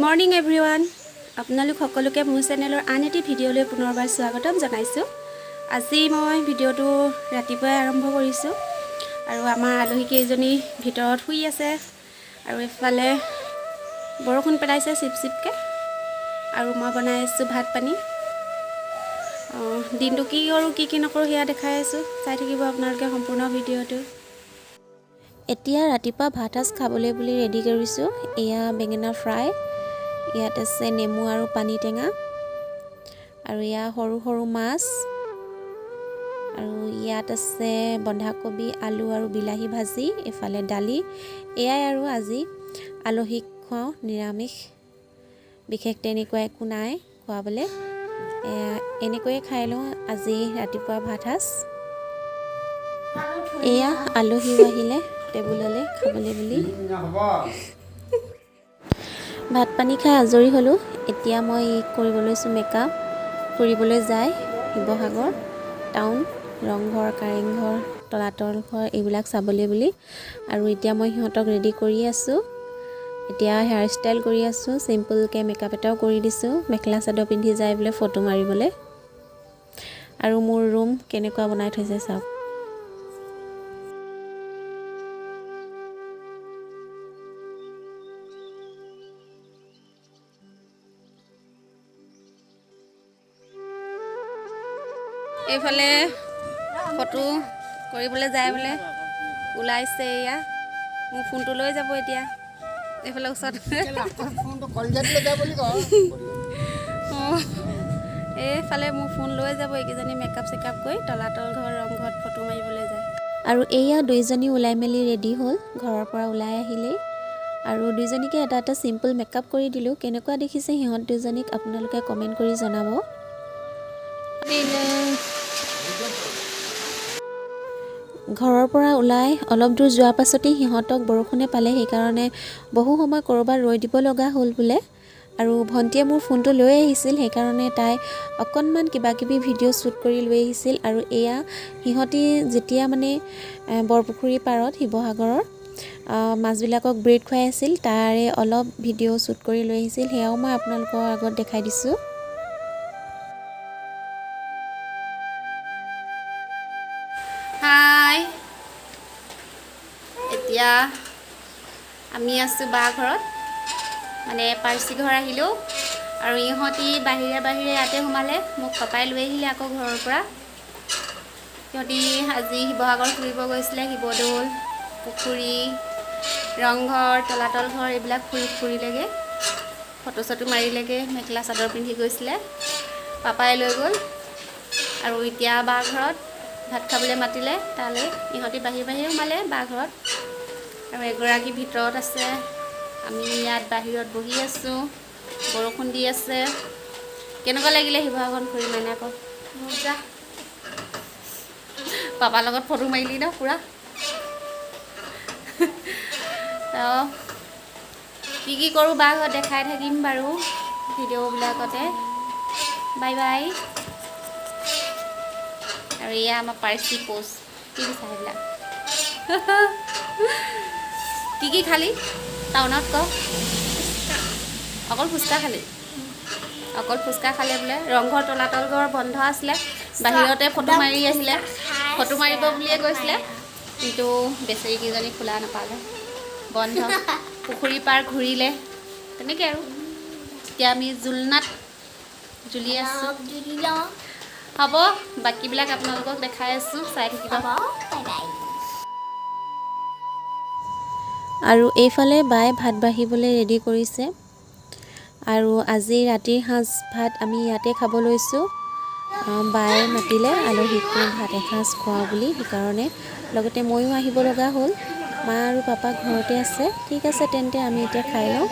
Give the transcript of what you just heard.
Morning everyone, আপোনালোক সকলোকে মোৰ চেনেলৰ আন এটি ভিডিঅ'লৈ পুনৰবাৰ স্বাগতম জনাইছোঁ। আজি মই ভিডিঅ'টো ৰাতিপুৱাই আৰম্ভ কৰিছোঁ আৰু আমাৰ আলহীকেইজনী ভিতৰত শুই আছে আৰু এইফালে বৰষুণ পেলাইছে চিপ চিপকৈ আৰু মই বনাই আছোঁ ভাত পানী। দিনটো কি কৰোঁ, কি কি নকৰোঁ, সেয়া দেখাই আছোঁ। চাই থাকিব আপোনালোকে সম্পূৰ্ণ ভিডিঅ'টো। এতিয়া ৰাতিপুৱা ভাত সাজ খাবলৈ বুলি ৰেডি কৰিছোঁ। এয়া বেঙেনা ফ্ৰাই, ইয়াত আছে নেমু আৰু পানী টেঙা আৰু এয়া সৰু সৰু মাছ আৰু ইয়াত আছে বন্ধাকবি, আলু আৰু বিলাহী ভাজি, এইফালে দালি। এয়াই আৰু আজি আলহীক খুৱাওঁ নিৰামিষ, বিশেষ তেনেকুৱা একো নাই খুৱাবলৈ। এয়া এনেকৈয়ে খাই লওঁ আজি ৰাতিপুৱা ভাত সাজ। এয়া আলহীও আহিলে টেবুললৈ খাবলৈ বুলি। ভাত পানী খাই আজৰি হ'লোঁ। এতিয়া মই কৰিব লৈছোঁ মেকআপ। ফুৰিবলৈ যায় শিৱসাগৰ টাউন, ৰংঘৰ, কাৰেংঘৰ, তলাতল ঘৰ এইবিলাক চাবলৈ বুলি। আৰু এতিয়া মই সিহঁতক ৰেডি কৰি আছোঁ। এতিয়া হেয়াৰ ষ্টাইল কৰি আছোঁ, চিম্পুলকৈ মেকআপ এটাও কৰি দিছোঁ। মেখেলা চাদৰ পিন্ধি যায় বোলে ফটো মাৰিবলৈ। আৰু মোৰ ৰুম কেনেকুৱা বনাই থৈছে চাওক। এইফালে ফটো কৰিবলৈ যায় বোলে ওলাইছে। এয়া মোৰ ফোনটো লৈ যাব এতিয়া এইফালে ওচৰত। অঁ, এইফালে মোৰ ফোন লৈ যাব। এইকেইজনী মেকআপ চেকআপ কৰি তলাতল ঘৰ, ৰংঘৰত ফটো মাৰিবলৈ যায়। আৰু এয়া দুইজনী ওলাই মেলি ৰেডি হ'ল, ঘৰৰ পৰা ওলাই আহিলেই। আৰু দুইজনীকে এটা এটা চিম্পল মেকআপ কৰি দিলোঁ। কেনেকুৱা দেখিছে সিহঁত দুজনীক আপোনালোকে কমেণ্ট কৰি জনাব। ঘৰৰ পৰা ওলাই অলপ দূৰ যোৱাৰ পাছতেই সিহঁতক বৰষুণে পালে। সেইকাৰণে বহু সময় ক'ৰবাত ৰৈ দিব লগা হ'ল বোলে। আৰু ভণ্টিয়ে মোৰ ফোনটো লৈ আহিছিল, সেইকাৰণে তাই অকণমান কিবা কিবি ভিডিঅ' শ্বুট কৰি লৈ আহিছিল। আৰু এয়া সিহঁতি যেতিয়া মানে বৰপুখুৰী পাৰত শিৱসাগৰৰ মাছবিলাকক ব্ৰেড খুৱাই আছিল, তাৰে অলপ ভিডিঅ' শ্বুট কৰি লৈ আহিছিল। সেয়াও মই আপোনালোকৰ আগত দেখাই দিছোঁ। হাই, এতিয়া আমি আছোঁ বা ঘৰত, মানে পাৰ্চি ঘৰ আহিলোঁ। আৰু ইহঁতি বাহিৰে বাহিৰে ইয়াতে সোমালে, মোক পাপাই লৈ আহিলে আকৌ ঘৰৰ পৰা। সিহঁতি আজি শিৱসাগৰ ফুৰিব গৈছিলে। শিৱদৌল, পুখুৰী, ৰংঘৰ, তলাতল ঘৰ এইবিলাক ফুৰিলেগৈ, ফটো চটো মাৰিলেগৈ। মেখেলা চাদৰ পিন্ধি গৈছিলে, পাপাই লৈ গ'ল। আৰু এতিয়া বা ঘৰত ভাত খাবলৈ মাতিলে, তালৈ ইহঁতি বাহিৰে বাহিৰে সোমালে বা ঘৰত। আৰু এগৰাকী ভিতৰত আছে, আমি ইয়াত বাহিৰত বহি আছোঁ। বৰষুণ দি আছে। কেনেকুৱা লাগিলে শিৱসাগৰখন ফুৰি মানে আকৌ? মজা। পাপাৰ লগত ফটো মাৰিলি ন পূৰা? তো কি কি কৰোঁ বা ঘৰত দেখাই থাকিম বাৰু ভিডিঅ'বিলাকতে। Bye bye. আৰু এয়া আমাৰ পাৰ্চি পোষ্ট। কি দিছা সেইবিলাক? কি কি খালি টাউনত ক? অকল ফুচকা খালি? অকল ফুচকা খালে বোলে। ৰংঘৰ, তলাতল ঘৰ বন্ধ আছিলে, বাহিৰতে ফটো মাৰি আহিলে। ফটো মাৰিব বুলিয়ে গৈছিলে, কিন্তু বেচেৰীকেইজনী খোলা নাপালে, বন্ধ। পুখুৰী পাৰ ঘূৰিলে তেনেকৈ। আৰু এতিয়া আমি জোলনাত জুলি আছোঁ। জুলি লওঁ। হ'ব, বাকীবিলাক আপোনালোকক দেখাই আছোঁ, চাই থাকিব। হ'ব, বাই বাই। আৰু এইফালে বাই ভাত বাঢ়িবলৈ ৰেডি কৰিছে। আৰু আজি ৰাতিৰ সাঁজ ভাত আমি ইয়াতে খাব লৈছোঁ। বায়ে মাতিলে আলহীক ভাত এসাঁজ খোৱা বুলি, সেইকাৰণে লগতে ময়ো আহিব লগা হ'ল। মা আৰু পাপা ঘৰতে আছে। ঠিক আছে তেন্তে, আমি এতিয়া খাই লওঁ।